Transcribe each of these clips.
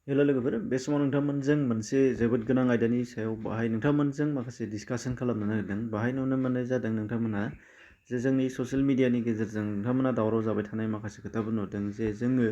हेल' लोगोफोर बे समाव नोंथांमोनजों मोनसे जोबोद गोनां आयदानि सायाव बाहाय नोंथांमोनजों माखासे डिसकासन खालामनो नागिरदों। बाहाय नुनो मोननाय जादों नोंथांमोना जे जोंनि ससियेल मिडियानि गेजेरजों नोंथांमोना दावराव जाबाय थानाय माखासे खोथाफोर नुदों जे जोङो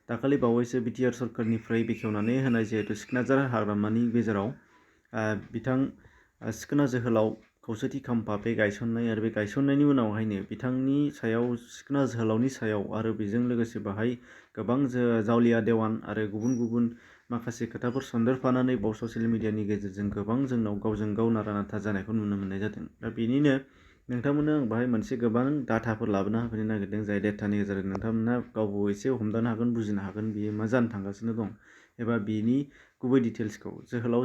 दाखालि बावैसो बिटिआर सरकारनिफ्राय बेखेवनानै होनाय जिहेतु सिखनाजार हाग्रामानि गेजेराव बिथां सिखोना जोहोलाव खौसेथि खाम्फा बे गायसननाय आरो बे गायसननायनि उनावहायनो बिथांनि सायाव सिखोना जोहोलावनि सायाव आरो बेजों लोगोसे बाहाय गोबां जावलिया देवान आरो गुबुन गुबुन माखासे खोथाफोर सन्देरफानानै बाव ससियेल मिडियानि गेजेरजों गोबां जोंनाव गावजों गाव नारा नाथा जानायखौ नुनो मोननाय जादों। दा बेनिनो नोंथांमोननो आं बाहाय मोनसे गोबां डाटाफोर लाबोना होफैनो नागिरदों जाय डाटानि गेजेरजों नोंथांमोना गावबो एसे हमदांनो हागोन बुजिनो हागोन बियो मा जानो थांगासिनो दं एबा बिनि गुबै डिटेल्सखौ जोहोलाव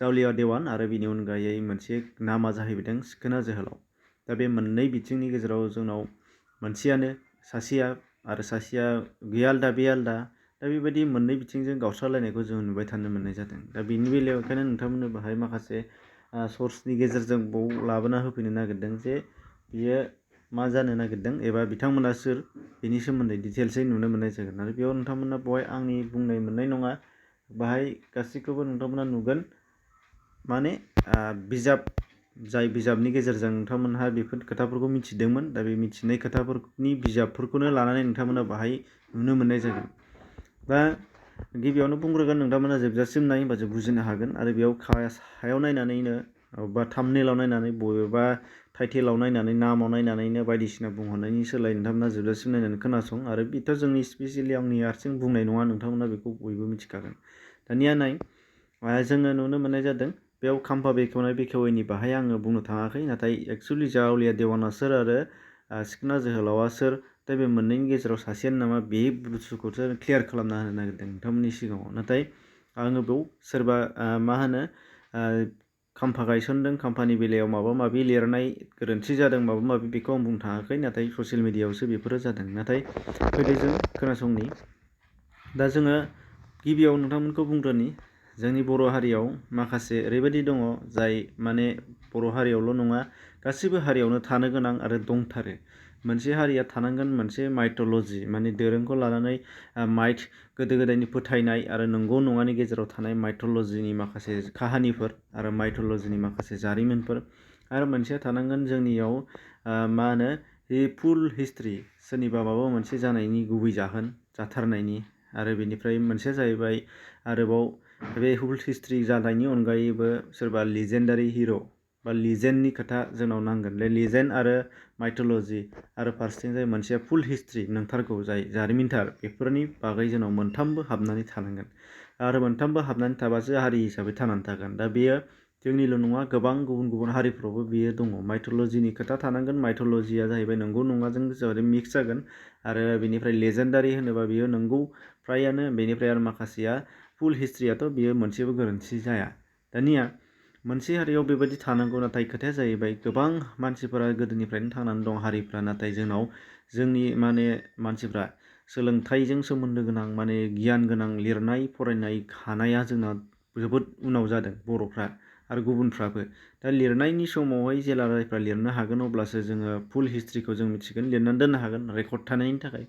जावलिया देवान आरो बिनि अनगायै मोनसे नामा जाहैदों सिखोना जोहोलाव। दा बे मोननै बिथिंनि गेजेराव जोंनाव मोनसेयानो सासेया आरो सासेया गैया आलदा बे आलदा दा बेबायदि मोननै बिथिंजों गावस्रालायनायखौ जों नुबाय थानो मोननाय जादों। दा बेनि बेलायाव ओंखायनो नोंथांमोननो बाहाय माखासे सर्सनि गेजेरजों बाव लाबोना होफैनो नागिरदों जे बियो मा जानो नागिरदों एबा बिथांमोना सोर बेनि सोमोन्दै डिटेल्सै नुनो मोननाय जागोन आरो बेयाव नोंथांमोना बेवहाय आंनि बुंनाय मोननाय नङा बाहाय गासैखौबो नोंथांमोना नुगोन माने बिजाब जाय बिजाबनि गेजेरजों नोंथांमोनहा बेफोर खोथाफोरखौ मिथिदोंमोन दा बे मिथिनाय खोथाफोरनि बिजाबफोरखौनो लानानै नोंथांमोना बाहाय नुनो मोननाय जागोन। दा गिबियावनो बुंग्रोगोन नोंथांमोना जोबजासिम नाय होनबासो बुजिनो हागोन आरो बेयाव सायाव नायनानैनो बा थाम्बनेइलाव नायनानै बबेबा टाइटेलाव नायनानै नामाव नायनानैनो बायदिसिना बुंहरनायनि सोलाय नोंथांमोना जोबजासिम नायनानै खोनासं आरो बेथ' जोंनि स्पेसियेलि आंनि हारसिं बुंनाय नङा नोंथांमोना बेखौ बयबो मिथिखागोन। दानिया नाय जोङो नुनो मोननाय जादों बेयाव खाम्फा बेखेवनाय बेखेवैनि बाहाय आङो बुंनो थाङाखै नाथाय एक्सुवेलि जावलिया देवाना सोर आरो सिखोना जोहोलावा सोर दा बे मोननैनि गेजेराव सासेयानो नामा बे बुस्थुखौसो क्लियार खालामना होनो नागिरदों नोंथांमोननि सिगाङाव। नाथाय आङो बेयाव सोरबा मा होनो खाम्फा गायसनदों खाम्फानि बेलायाव माबा माबि लिरनाय गोरोन्थि जादों माबा माबि बेखौ आं बुंनो थाङाखै नाथाय ससियेल मिडियायावसो बेफोरो जादों। नाथाय फैदो जों खोनासंनि दा जोङो गिबियाव नोंथांमोनखौ बुंग्रोनि जोंनि बर' हारियाव माखासे ओरैबायदि दङ जाय माने बर' हारियावल' नङा गासिबो हारियावनो थानो गोनां आरो दंथारो। मोनसे हारिया थानांगोन मोनसे माइथ'ल'जि माने दोरोंखौ लानानै गोदो गोदायनि फोथायनाय आरो नंगौ नङानि गेजेराव थानाय माइथ'ल'जिनि माखासे काहानिफोर आरो माइथ'ल'जिनि माखासे जारिमिनफोर आरो मोनसेया थानांगोन जोंनियाव मा होनो फुल हिस्ट्रि सोरनिबा माबा मोनसे जानायनि गुबै जाहोन जाथारनायनि आरो बेनिफ्राय मोनसेया जाहैबाय आरोबाव बे फुल हिस्ट्रि जानायनि अनगायैबो सोरबा लिजेन्डारि हिर' बा लिजेन्डनि खोथा जोंनाव नांगोन बे लिजेन्ड आरो माइथ'ल'जि आरो फारसेथिंजाय मोनसेया फुल हिस्ट्रि नोंथारगौ जाय जारिमिनथार बेफोरनि बागै जोंनाव मोनथामबो हाबनानै थानांगोन आरो मोनथामबो हाबनानै थाबासो हारि हिसाबै थांनानै थागोन। दा बेयो जोंनिल' नङा गोबां गुबुन गुबुन हारिफ्रावबो बेयो दङ माइथ'ल'जिनि खोथा थानांगोन माइथ'ल'जिया जाहैबाय नंगौ नङाजों जाहाथे मिक्स जागोन आरो बेनिफ्राय लेजेन्डारि होनोबा बेयो नंगौ फ्रायानो बेनिफ्राय आरो माखासेया फुल हिस्ट्रियाथ' बेयो मोनसेबो गोरोन्थि जाया। दानिया मोनसे हारियाव बेबायदि थानांगौ नाथाय खोथाया जाहैबाय गोबां मानसिफोरा गोदोनिफ्रायनो थांनानै दं हारिफ्रा नाथाय जोंनाव जोंनि माने मानसिफ्रा सोलोंथाइजों सोमोन्दो गोनां माने गियान गोनां लिरनाय फरायनाय हानाया जोंना जोबोद उनाव जादों बर'फ्रा आरो गुबुनफ्राबो। दा लिरनायनि समावहाय जेला जायफ्रा लिरनो हागोन अब्लासो जोङो फुल हिस्ट्रिखौ जों मिथिगोन लिरनानै दोननो हागोन रेकर्ड थानायनि थाखाय।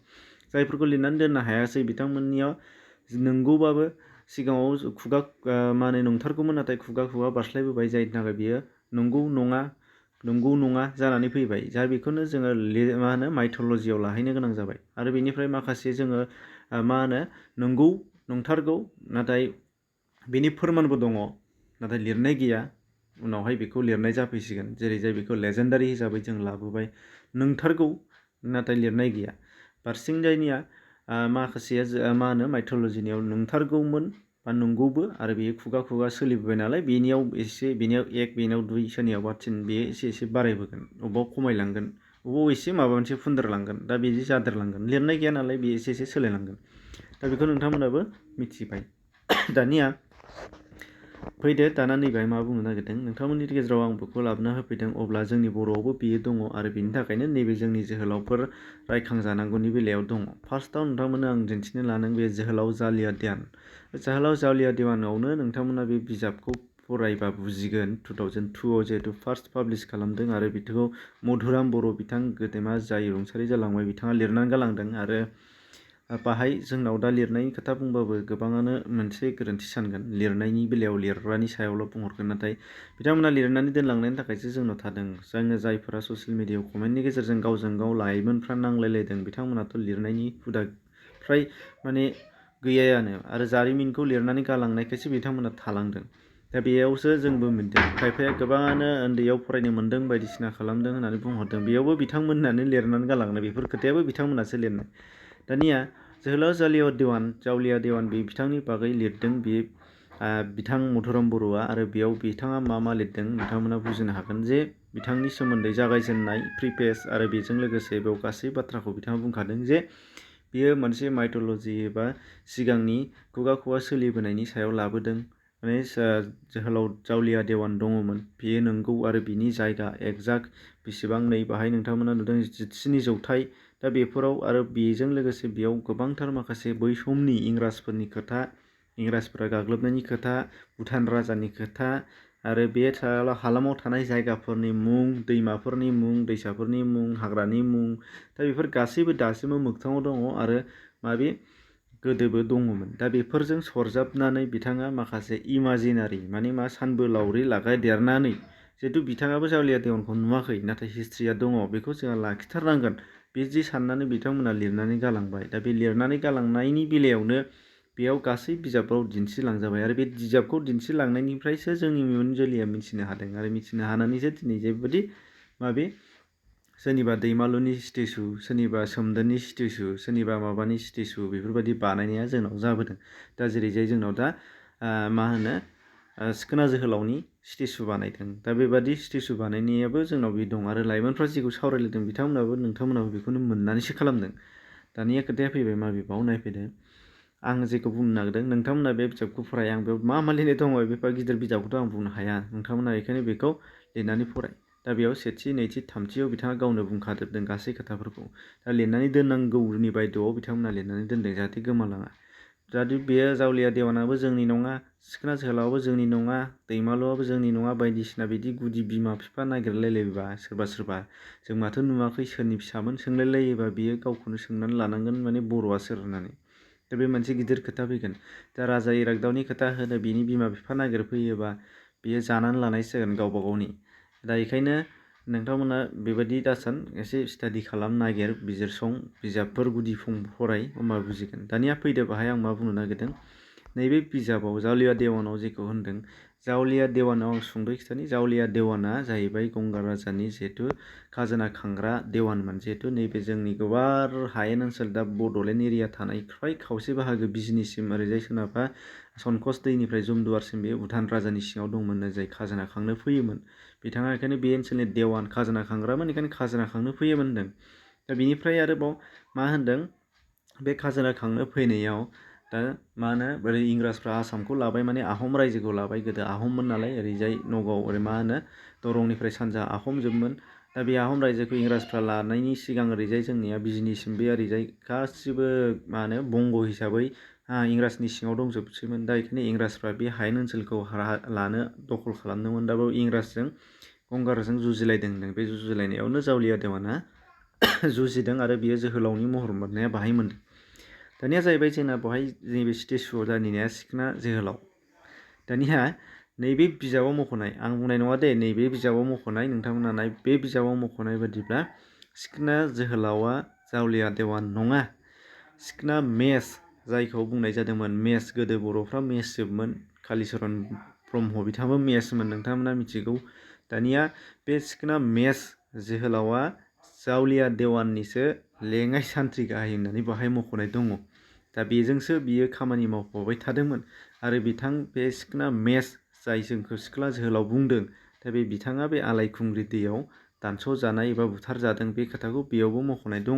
जायफोरखौ लिरनानै दोननो हायासै बिथांमोननियाव नंगौबाबो सिगाङाव खुगा माने नंथारगौमोन नाथाय खुगा खुगा बारस्लायबोबाय जायनि थाखाय बियो नंगौ नङा जानानै फैबाय जा बेखौनो जोङो मा होनो माइथ'ल'जियाव लाहैनो गोनां जाबाय आरो बेनिफ्राय माखासे जोङो मा होनो नंगौ नंथारगौ नाथाय बेनि फोरमानबो दङ नाथाय लिरनाय गैया उनावहाय बेखौ लिरनाय जाफैसिगोन जेरै जाय बेखौ लेजेन्डारि हिसाबै जों लाबोबाय नंथारगौ नाथाय लिरनाय गैया। फारसेथिंजायनिया माखासेया मा होनो माइथ'ल'जिनियाव नंथारगौमोन बा नंगौबो आरो बेयो खुगा खुगा सोलिबोबाय नालाय बेनियाव एसे बेनियाव एक बेनियाव दुइ सोरनियावबा थिन बेयो एसे एसे बारायबोगोन अबेबा खमायलांगोन अबेबा एसे माबा मोनसे फुनदेरलांगोन दा बिदि जादेरलांगोन लिरनाय गैया नालाय बे एसे एसे सोलायलांगोन। दा बेखौ नोंथांमोनाबो मिथिबाय। दानिया फैदो दाना नैबेहाय मा बुंनो नागिरदों नोंथांमोननि गेजेराव आं बेखौ लाबोना होफैदों अब्ला जोंनि बर'आवबो बेयो दङ आरो बेनि थाखायनो नैबे जोंनि जोहोलावफोर रायखांजानांगौनि बेलायाव दङ। फार्स्टआव नोंथांमोननो आं दिन्थिनो लादों बे जोहोलाव जावलिया देवानावनो नोंथांमोना बे बिजाबखौ फरायबा बुजिगोन 2002आव जिहेतु फार्स्ट पाब्लिश खालामदों आरो बिखौ मधुराम बर' बिथां गेदेमा जाय रुंसारि जालांबाय बिथाङा लिरनानै गालांदों आरो बाहाय जोंनाव दा लिरनायनि खोथा बुंबाबो गोबाङानो मोनसे गोरोन्थि सानगोन लिरनायनि बेलायाव लिरग्रानि सायावल' बुंहरगोन नाथाय बिथांमोना लिरनानै दोनलांनायनि थाखायसो जोंनाव थादों जोङो जायफोरा ससियेल मिडियायाव कमेन्टनि गेजेरजों गावजों गाव लाइमोनफ्रा नांलायलायदों बिथांमोनाथ' लिरनायनि हुदा फ्राय माने गैयायानो आरो जारिमिनखौ लिरनानै गालांनायखायसो बिथांमोना थालांदों दा बेयावसो जोंबो मोनदों खायफाया गोबाङानो उन्दैयाव फरायनो मोन्दों बायदिसिना खालामदों होननानै बुंहरदों बेयावबो बिथांमोनानो लिरनानै गालांनाय बेफोर खोथायाबो बिथांमोनासो लिरनाय दानिया जोहोलाव जावलिया देवान बे बिथांनि बागै लिरदों बे बिथां मधुराम बर'आ आरो बेयाव बिथाङा मा लिरदों नोंथांमोना बुजिनो हागोन जे बिथांनि सोमोन्दै जागायजेननाय प्रिपेज आरो बेजों लोगोसे बेयाव गासै बाथ्राखौ बिथाङा बुंखादों जे बियो मोनसे माइथ'ल'जि एबा सिगांनि खुगा सोलिबोनायनि सायाव लाबोदों माने जोहोलाव जावलिया देवान दङमोन बेयो नंगौ आरो बिनि जायगा एक्जाक्ट बेसेबां नै बाहाय नोंथांमोना नुदों 17 जौथाइ दा बेफोराव आरो बेजों लोगोसे बेयाव गोबांथार माखासे बै समनि इंराजफोरनि खोथा इंराजफोरा गाग्लोबनायनि खोथा भुटान राजानि खोथा आरो बे हालामाव थानाय जायगाफोरनि मुं दैमाफोरनि मुं दैसाफोरनि मुं हाग्रानि मुं दा बेफोर गासैबो दासिमबो मोगथाङाव दङ आरो माबे गोदोबो दङमोन दा बेफोरजों सरजाबनानै बिथाङा माखासे इमाजिनारि माने सानबोलावरि लागायदेरनानै जिहेतु बिथाङाबो जावलिया देवानखौ नुवाखै नाथाय हिस्ट्रिया दङ बेखौ जोंहा लाखिथारनांगोन बिदि साननानै बिथांमोना लिरनानै गालांबाय दा बे लिरनानै गालांनायनि बेलायावनो बेयाव गासै बिजाबफ्राव दिन्थिलांजाबाय आरो बे बिजाबखौ दिन्थिलांनायनिफ्रायसो जोंनि इयुन जोलैया मिथिनो हादों आरो मिथिनो हानानैसो दिनै जेबायदि सोरनिबा दैमालुनि स्टेचु सोरनिबा सोमदोननि स्टेचु सोरनिबा माबानि स्टेचु बेफोरबायदि बानायनाया जोंनाव जाबोदों दा जेरैजाय जोंनाव दा सिखोना जोहोलावनि स्टेचु बानायदों दा बेबादि स्टेचु बानायनायाबो जोंनाव बे दं आरो लाइमोनफ्रा जेखौ सावरायलायदों नोंथांमोनाबो बेखौनो मोननानैसो खालामदों दानिया खोथाया फैबाय माबेबाव नायफैदो आं जेखौ बुंनो नागिरदों नोंथांमोना बे बिजाबखौ फराय आं बेयाव मा लिरनाय दङ बेफोर गिदिर बिजाबखौथ' आं बुंनो हाया नोंथांमोना बेखायनो बेखौ लिरनानै फराय दा बेयाव सेथि नैथि थामथियाव बिथाङा गावनो बुंखाजोबदों गासै खोथाफोरखौ दा लिरनानै दोननांगौनि बायद'आव बिथांमोना लिरनानै दोनदों जाहाथे गोमालाङा जाहाथे बेयो जावलिया देवानाबो जोंनि नङा सिखोना जोहोलावाबो जोंनि नङा दैमालुआबो जोंनि नङा बायदिसिना बिदि गुदि बिमा बिफा नागिरलायलायोबा सोरबा जों माथो नुवाखै सोरनि फिसामोन सोंलायलायोबा बियो गावखौनो सोंनानै लानांगोन माने बर'आ सोर होननानै दा बे मोनसे गिदिर खोथा फैगोन दा राजा इरागदावनि खोथा होनो बिनि बिमा बिफा नागिरफैयोबा बियो जानानै लानायसो जागोन गावबा गावनि दा बेखायनो नोंथांमोना बेबायदि दासान एसे स्टाडि खालाम नागिर बिजिरसं बिजाबफोर गुदि फराय होमबा बुजिगोन दानिया फैदो बाहाय आं मा बुंनो नागिरदों नैबे बिजाबाव जावलिया देवानाव जेखौ होनदों जावलिया देवानाव आं सुंद'यै खिथानि जावलिया देवाना जाहैबाय गंगार राजानि जिहेतु खाजोना खांग्रा देवानमोन जिहेतु नैबे जोंनि गुवार हायेन ओनसोल दा बड'लेण्ड एरिया थानाय फ्राय खावसे बाहागो बिजनिसिम ओरैजाय सोनाबहा सनकस दैनिफ्राय जमदुवारसिम बे भुटान राजानि सिङाव दंमोननो जाय खाजोना खांनो फैयोमोन बिथाङा बेखायनो बे ओनसोलनि देवान खाजोना खांग्रामोन बेखायनो खाजोना खांनो फैयोमोन होनदों दा बिनिफ्राय आरोबाव मा होनदों बे खाजोना खांनो फैनायाव दा बोरै इंराजफ्रा आसामखौ लाबाय माने आहम रायजोखौ लाबाय गोदो आहममोन नालाय ओरैजाय नगाव ओरै दरंनिफ्राय सानजा आहमजोबमोन दा बे आहम रायजोखौ इंराजफ्रा लानायनि सिगां ओरैजाय जोंनिया बिजनिसिम बे ओरैजाय गासिबो बंग हिसाबै इंराजनि सिङाव दंजोबसैमोन दा बेखायनो इंराजफ्रा बे हायेन ओनसोलखौ लानो दखल खालामदोंमोन दा बेयाव इंराजजों गंगारजों जुजिलायदों होनदों बे जुजिलायनायावनो जावलिया देवाना जुजिदों आरो बियो जोहोलावनि महर मोननाया बाहाय मोनदों दानिया जाहैबाय जोंना बेवहाय नैबे स्टेचुआव दानिनाया सिखोना जोहोलाव दानिया नैबे बिजाबाव मख'नाय आं बुंनाय नङा दे नैबे बिजाबाव मख'नाय नोंथांमोना नाय बे बिजाबाव मख'नाय बादिब्ला सिखोना जोहोलावा जावलिया देवान नङा सिखोना मेस जायखौ बुंनाय जादोंमोन मेस गोदो बर'फ्रा मेस जोबमोन कालिचरन ब्रह्म बिथाङाबो मेसमोन नोंथांमोना मिथिगौ दानिया बे सिखोना मेस जोहोलावा जावलिया देवाननिसो लेङाइ सान्थ्रि गाहाय होननानै बाहाय मख'नाय दङ दा बेजोंसो बियो खामानि मावफाबाय थादोंमोन आरो बे सिखोना मेस जाय जोंखौ सिख्ला जोहोलाव बुंदों दा बे बिथाङा बे आलायखुंग्रि दैयाव दानस'जानाय एबा बुथारजादों बे खोथाखौ बेयावबो मख'नाय दङ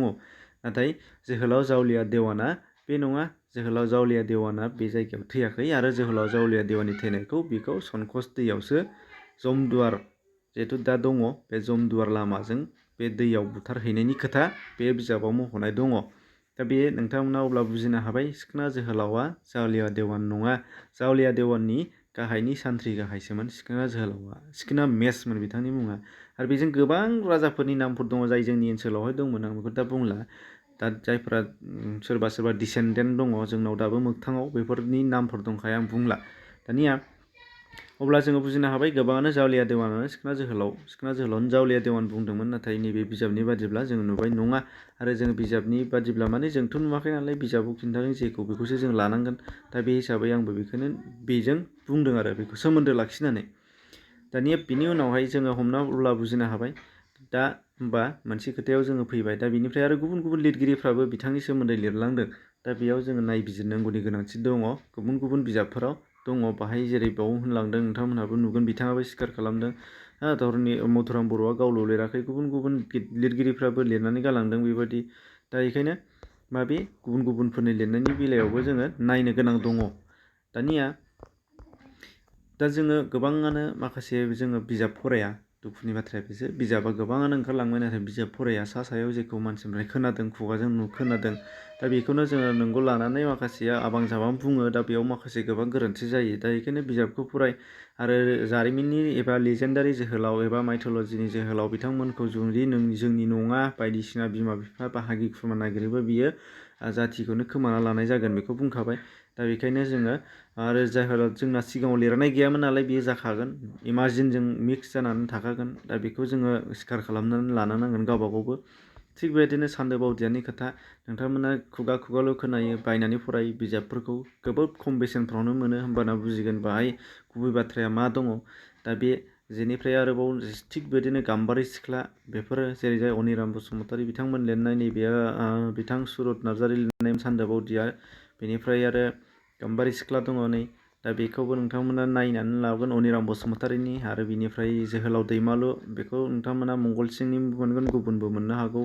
नाथाय जोहोलाव जावलिया देवाना बे नङा जोहोलाव जावलिया देवाना बे जायगायाव थैयाखै आरो जोहोलाव जावलिया देवाननि थैनायखौ बेखौ सनकस दैयावसो जमदुवार जिहेतु दा दङ बे जमदुवार लामाजों बे दैयाव बुथारहैनायनि खोथा बे बिजाबाव मख'नाय दङ दा बे नोंथांमोना अब्ला बुजिनो हाबाय सिखोना जोहोलावा जावलिया देवान नङा जावलिया देवाननि गाहायनि सान्थ्रि गाहायसोमोन सिखोना जोहोलावा सिखोना मेसमोन बिथांनि मुङा आरो बेजों गोबां राजाफोरनि नामफोर दङ जाय जोंनि ओनसोलावहाय दंमोन आं बेखौ दा बुंला दा जायफ्रा सोरबा सोरबा डिसेन्डेन्ट दङ जोंनाव दाबो मोगथाङाव बेफोरनि नामफोर दंखायो आं बुंला दानिया अब्ला जोङो बुजिनो हाबाय गोबाङानो जावलिया देवानानो सिखना जोहोलावनो जावलिया देवान बुंदोंमोन नाथाय नैबे बिजाबनि बादिब्ला जों नुबाय नङा आरो जों बिजाबनि बादिब्ला माने जोंथ' नुवाखै नालाय बिजाबाव खिन्थादों जेखौ बेखौसो जों लानांगोन दा बे हिसाबै आंबो बेखौनो बेजों बुंदों आरो बेखौ सोमोन्दो लाखिनानै दानिया बिनि उनावहाय जोङो हमना अब्ला बुजिनो हाबाय दा होमबा मोनसे खोथायाव जोङो फैबाय दा बिनिफ्राय आरो गुबुन गुबुन लिरगिरिफ्राबो बिथांनि सोमोन्दै लिरलांदों दा बेयाव जोङो नायबिजिरनांगौनि गोनांथि दङ गुबुन गुबुन बिजाबफोराव दङ बाहाय जेरै बाव होनलांदों नोंथांमोनहाबो नुगोन बिथाङाबो स्वीकार खालामदों मधुराम बर'आ गावल' लिराखै गुबुन गुबुन लिरगिरिफ्राबो लिरनानै गालांदों बेबायदि दा बेखायनो माबे गुबुन गुबुनफोरनि लिरनायनि बेलायावबो जोङो नायनो गोनां दङ दानिया दा जोङो गोबाङानो माखासे जोङो बिजाब फराया दुखुनि बाथ्राया बेसो बिजाबा गोबाङानो ओंखारलांबाय नाथाय बिजाब फराया सा सायाव जेखौ मानसिनिफ्राय खोनादों खुगाजों खोनादों दा बेखौनो जोङो नंगौ लानानै माखासेया आबां जाबां बुङो दा बेयाव माखासे गोबां गोरोन्थि जायो दा बेखायनो बिजाबखौ फराय आरो जारिमिननि एबा लिजेन्डारि जोहोलाव एबा माइथलजिनि जोहोलाव बिथांमोनखौ जुदि जोंनि नङा बायदिसिना बिमा बिफा बाहागि खुरमा नागिरोबा बियो जाथिखौनो खोमाना लानाय जागोन बेखौ बुंखाबाय दा बेखायनो जोङो आरो जायफोरा जोंना सिगाङाव लिरनाय गैयामोन नालाय बियो जाखागोन इमाजिनजों मिक्स जानानै थाखागोन दा बेखौ जोङो स्वीकार खालामनानै लानो नांगोन गावबा गावबो थिग बेबायदिनो सान्दो बावदियानि खोथा नोंथांमोना खुगा खुगाल' खोनायो बायनानै फराय बिजाबफोरखौ जोबोद खम बेसेनफ्रावनो मोनो होमबाना बुजिगोन बाहाय गुबै बाथ्राया मा दङ दा बे जेनिफ्राय आरोबाव थिग बेबायदिनो गाम्बारि सिख्ला बेफोरो जेरैजाय अनिराम बसुमतारी बिथांमोन लिरनाय नैबे बिथां सुरत नार्जारी लिरनाय सान्दो बावदिया बेनिफ्राय आरो गाम्बारि सिख्ला दङ नै दा बेखौबो नोंथांमोना नायनानै लागोन अनिराम बसुमतारीनि आरो बिनिफ्राय जोहोलाव दैमालु बेखौ नोंथांमोना मंगल सिंनि मोनगोन गुबुनबो मोननो हागौ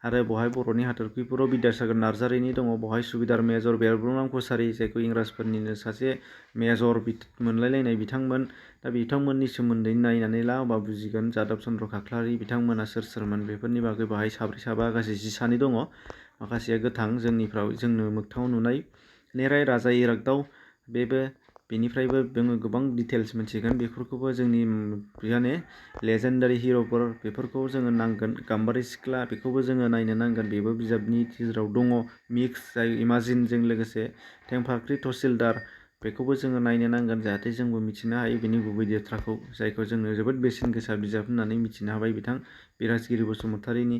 आरो बहाय बर'नि हाथरखिफोराव बिद्यासागर नार्जारीनि दङ बहाय सुबिदार मेजर बेरब्रह्म कसारी जायखौ इंराजफोरनिनो सासे मेजर मोनलायलायनाय बिथांमोन दा बिथांमोननि सोमोन्दै नायनानै ला होमबा बुजिगोन जादब चन्द्र खाख्लारि बिथांमोना सोरमोन बेफोरनि बागै बाहाय साब्रै साबा गासै 13 दङ माखासेया गोथां जोंनो मोगथाङाव नुनाय नेराय राजा इरागदाव बेबो बेनिफ्रायबो जोङो गोबां डिटेल्स मोनथिगोन बेफोरखौबो जोंनि याने लेजेन्डारि हिर'फोर बेफोरखौ जोङो नांगोन गाम्बारि सिख्ला बेखौबो जोङो नायनो नांगोन बेबो बिजाबनि गेजेराव दङ मिक्स जाय इमाजिनजों लोगोसे थेंफाख्रि तहसिलदार बेखौबो जोङो नायनो नांगोन जाहाथे जोंबो मिथिनो हायो बिनि गुबै बाथ्राखौ जायखौ जोंनो जोबोद बेसेन गोसा बिजाब होननानै मिथिनो हाबाय बिथां बिराजगिरि बसुमतारीनि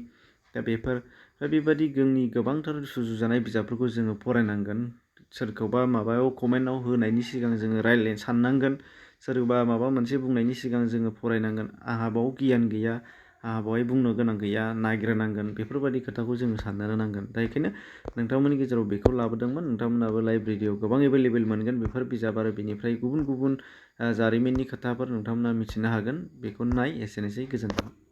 दा बेबादि जोंनि गोबांथार सुजुजानाय बिजाबफोरखौ जोङो फरायनांगोन सोरखौबा माबायाव कमेन्टआव होनायनि सिगां जोङो रायज्लायनो साननांगोन सोरबा माबा मोनसे बुंनायनि सिगां जोङो फरायनांगोन आंहा बाव गियान गैया आंहा बावहाय बुंनो गोनां गैया नागिरनांगोन बेफोरबायदि खोथाखौ जोङो साननो नांगोन दा बेखायनो नोंथांमोननि गेजेराव बेखौ लाबोदोंमोन नोंथांमोनाबो लाइब्रेरियाव गोबां एभेलेबेल मोनगोन बेफोर बिजाब आरो बेनिफ्राय गुबुन गुबुन जारिमिननि खोथाफोर नोंथांमोना मिथिनो हागोन बेखौ नाय एसेनोसै गोजोन्थों